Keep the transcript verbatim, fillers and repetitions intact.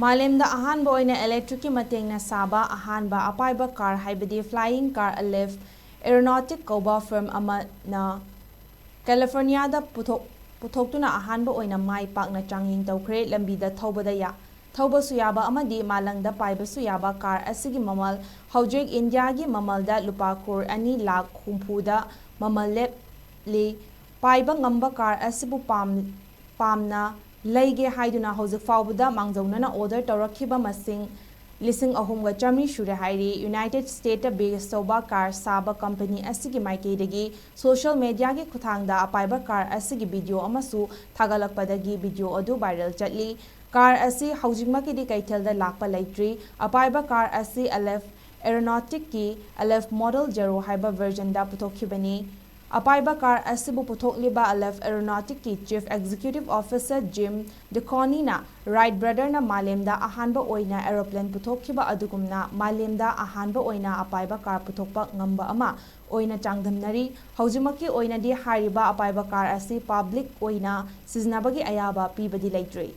ꯃꯥꯂꯦꯝꯗ ꯑꯍꯥꯟꯕ ꯑꯣꯏꯅ electric ꯀꯤ ꯃꯇꯦꯡꯅ ꯁꯥꯕ ꯑꯍꯥꯟꯕ ꯑꯄꯥꯏꯕ car ꯍꯥꯏꯕꯗꯤ flying car Aleph Aeronautic ꯀꯧꯕ firm ꯑꯃꯅ California ꯗ ꯄꯨꯊꯣꯛ-, ꯄꯨꯊꯣꯛꯇꯨꯅ ꯑꯍꯥꯟꯕ ꯑꯣꯏꯅ ꯃꯥꯏ ꯄꯥꯛꯅ ꯆꯥꯡꯌꯦꯡ ꯇꯧꯈ꯭ꯔꯦ꯫ ꯂꯝꯕꯤꯗ ꯊꯧꯕꯗ ꯌꯥ-, ꯊꯧꯕꯁꯨ ꯌꯥꯕ ꯑꯃꯗꯤ ꯃꯥꯂꯪꯗ ꯄꯥꯏꯕꯁꯨ ꯌꯥꯕ car ꯑꯁꯤꯒꯤ ꯃꯃꯜ ꯍꯧꯖꯤꯛ ꯏꯟꯗꯤꯌꯥꯒꯤ ꯃꯃꯜꯗ ꯂꯨꯄꯥ ꯀ꯭ꯔꯣꯔ ꯑꯅꯤ ꯂꯥꯈ ꯍꯨꯝꯐꯨꯗ ꯃꯃꯜ ꯂꯦꯞꯂꯤ꯫ ꯄꯥꯏꯕ ꯉꯝꯕ car ꯑꯁꯤꯕꯨ ꯄꯥꯝ-, ꯄꯥꯝꯅ ꯂꯩꯒꯦ ꯍꯥꯏꯗꯨꯅ ꯍꯧꯖꯤꯛ ꯐꯥꯎꯕꯗ ꯃꯥꯡꯖꯧꯅꯅ order ꯇꯧꯔꯛꯈꯤꯕ ꯃꯁꯤꯡ ꯂꯤꯁꯤꯡ ꯑꯍꯨꯝꯒ ꯆꯥꯃꯔꯤ ꯁꯨꯔꯦ ꯍꯥꯏꯔꯤ꯫ United States ꯇ base ꯇꯧꯕ car ꯁꯥꯕ company ꯑꯁꯤꯒꯤ ꯃꯥꯏꯀꯩꯗꯒꯤ social media ꯒꯤ ꯈꯨꯠꯊꯥꯡꯗ ꯑꯄꯥꯏꯕ car ꯑꯁꯤꯒꯤ video ꯑꯃꯁꯨ ꯊꯥꯒꯠꯂꯛꯄꯗꯒꯤ video ꯑꯗꯨ viral ꯆꯠꯂꯤ꯫ Car ꯑꯁꯤ ꯍꯧꯖꯤꯛꯃꯛꯀꯤꯗꯤ ꯀꯩꯊꯦꯜꯗ ꯂꯥꯛꯄ ꯂꯩꯇ꯭ꯔꯤ꯫ ꯑꯄꯥꯏꯕ car ꯑꯁꯤ Aleph Aeronautic ꯀꯤ Aleph Model Zero ꯍꯥꯏꯕ version ꯗ ꯄꯨꯊꯣꯛꯈꯤꯕꯅꯤ꯫ ꯑꯄꯥꯏꯕ car ꯑꯁꯤꯕꯨ ꯄꯨꯊꯣꯛꯂꯤꯕ Aleph Aeronautic ꯀꯤ Chief Executive Officer Jim DeCourcy ꯅ Wright brother ꯅ ꯃꯥꯂꯦꯝꯗ ꯑꯍꯥꯟꯕ ꯑꯣꯏꯅ aeroplane ꯄꯨꯊꯣꯛꯈꯤꯕ ꯑꯗꯨꯒꯨꯝꯅ ꯃꯥꯂꯦꯝꯗ ꯑꯍꯥꯟꯕ ꯑꯣꯏꯅ ꯑꯄꯥꯏꯕ car ꯄꯨꯊꯣꯛꯄ ꯉꯝꯕ ꯑꯃ ꯑꯣꯏꯅ ꯆꯥꯡꯗꯝꯅꯔꯤ꯫ ꯍꯧꯖꯤꯛꯃꯛꯀꯤ ꯑꯣꯏꯅꯗꯤ ꯍꯥꯏꯔꯤꯕ ꯑꯄꯥꯏꯕ car ꯑꯁꯤ public ꯑꯣꯏꯅ ꯁꯤꯖꯤꯟꯅꯕꯒꯤ ꯑꯌꯥꯕ ꯄꯤꯕꯗꯤ ꯂꯩꯇ꯭ꯔꯤ꯫